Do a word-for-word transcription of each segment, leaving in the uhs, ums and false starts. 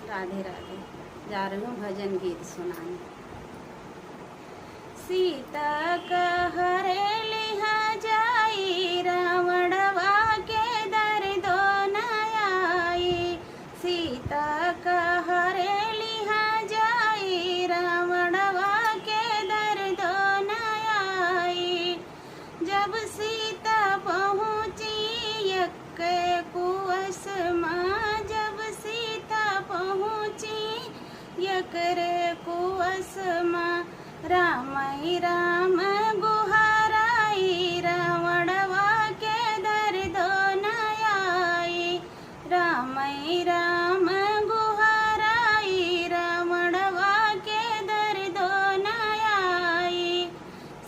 राधे राधे। जा रही हूँ भजन गीत सुनाने। सीता का हरे लिहा जाई, रावणवा के दर्दो न आई। सीता का हरे लिहा जाई, रावणवा के दर्दो न आई। जब सीता पहुँची यक्के कुअस मा, जब सीता पहुँची यकरे कुअस मा, रामई राम गुहाराई, रावणवा के दर्दो न आई। रामई राम गुहाराई, रावणवा के दर्दो न आई।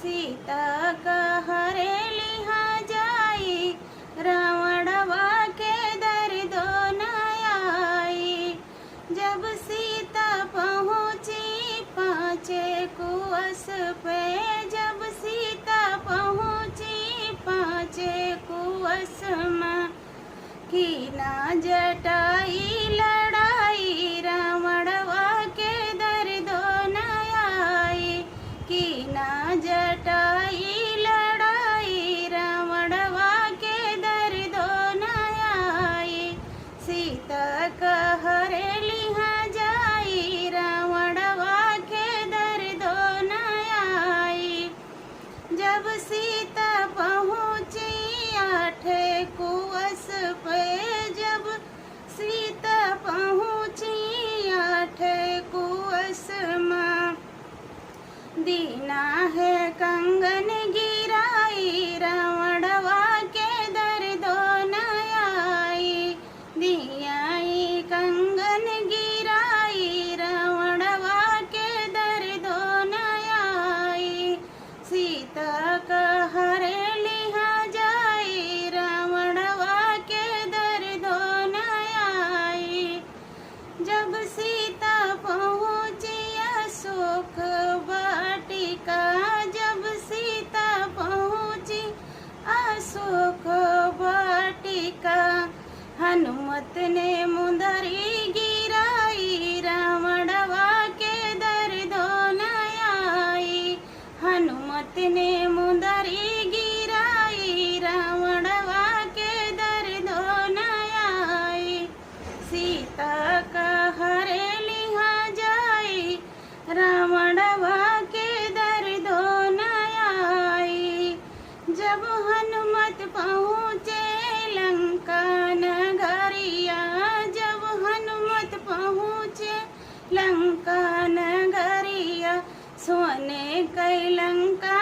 सीता का हरे लिहा जाई, रावणवा के दर्दो न आई। जब सीता पहुँची पाँचे कुअस पे, जब सीता पहुँची पाँचे कुअस मा, कीना जटाई लड़ाई, रावणवा के दर्दो न आई। कीना जटाई लड़ाई, रावणवा के दर्दो न आई। सीता का हरे लिहा जाई, रावणवा के दर्दो न आई। जब सीता पहुँची आठे कुअस पे, जब सीता पहुँची आठे कुअस मा, दीना है कंगन गिराई, रावणवा के दर्दो न आई। दियाई कंगन गिराई, रावणवा के दर्दो न आई। सीता का हरे लिहा जाई, रावणवा के दर्दो न आई। जब सीता पहुँची अशोक वाटिका, जब सीता पहुँची अशोक वाटिका, हनुमत ने मुंदरी गिराई, रावणवा के दर्दो न आई। हनुमत ने मुंदरी गिराई, रावणवा के दर्दो न आई। सीता का हरे लिहा जाई, रावणवा के दर्दो न आई। जब हनुमत पहुँचे लंका नगरिया, जब हनुमत पहुँचे लंका नगरिया, सोने कै लंका